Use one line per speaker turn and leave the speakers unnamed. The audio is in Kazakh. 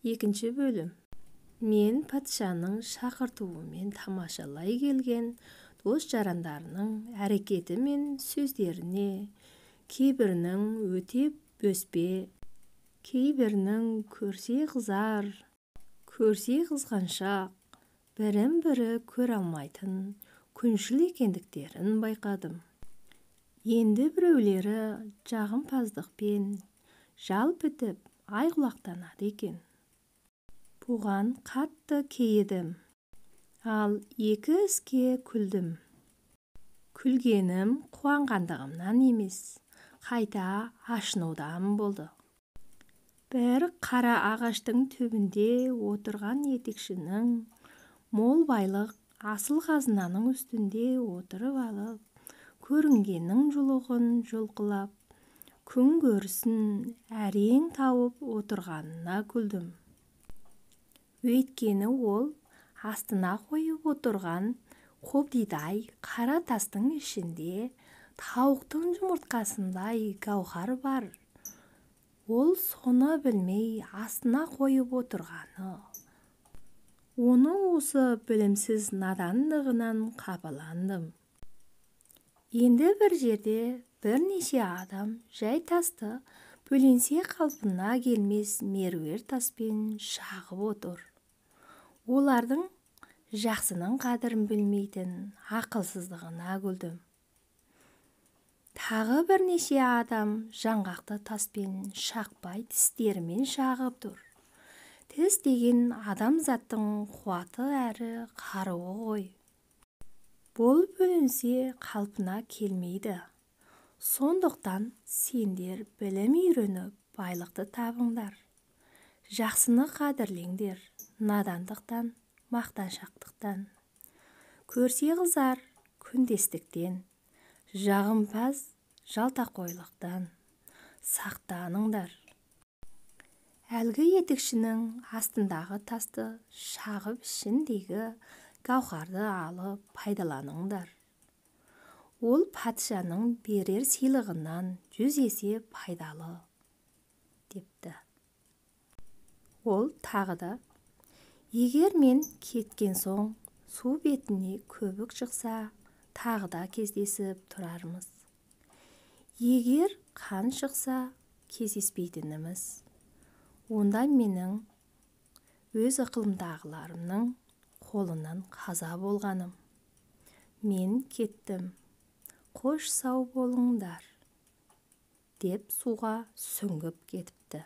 Екінші бөлім. Мен патшаның шақыртуымен тамашалай келген дос-жарандарының әрекеті мен сөздеріне, кейбірінің өте бөспе, кейбірінің көрсе қызар, көрсе қызғаншақ, бірін-бірі көре алмайтын күншіл екендіктерін байқадым. Енді біреулері жағымпаздықпен жалп етіп айқұлақтанады екен. Бұған қатты кейідім. Ал екі іске күлдім. Күлгенім қуанғандығымнан емес, қайта ашынудан болды. Бір қара ағаштың түбінде отырған етікшінің мол байлық, асыл қазынаның үстінде отырып алып, көрінгеннің жұлығын жұлқылап, күн көрісін әрең тауып отырғанына күлдім. Өйткені ол астына қойып отырған қобдидай қара тастың ішінде тауықтың жұмыртқасындай гауһар бар. Ол соны білмей астына қойып отырғаны. Оның осы білімсіз надандығынан қапаландым. Енді бір жерде бірнеше адам жай тасты бөленсе қалпына келмес меруерт таспен шағып отыр. Олардың жақсының қадірін білмейтін ақылсыздығына күлдім. Тағы бірнеше адам жаңғақты таспен шақпай тістерімен шағып тұр. Тіс деген адамзаттың қуаты әрі қаруы ғой. Бұл бөлінсе қалпына келмейді. Сондықтан сендер білім үйреніп, байлықты табыңдар. Жақсыны қадірлеңдер, надандықтан, мақтаншақтықтан, көрсе қызар күндестіктен, жағымпаз жалтақойлықтан сақтаныңдар. Әлгі етікшінің астындағы тасты шағып ішіндегі гауһарды алып пайдаланыңдар. Ол патшаның берер сыйлығынан 100 есе пайдалы, депті. Ол тағы да, егер мен кеткен соң су бетіне көбік шықса, тағы да кездесіп тұрармыз. Егер қан шықса, кездеспейтініміз. Онда менің өз ықылымдағыларымның қолынан қаза болғаным. Мен кеттім. Қош сау болыңдар, деп суға сүңгіп кетіпті.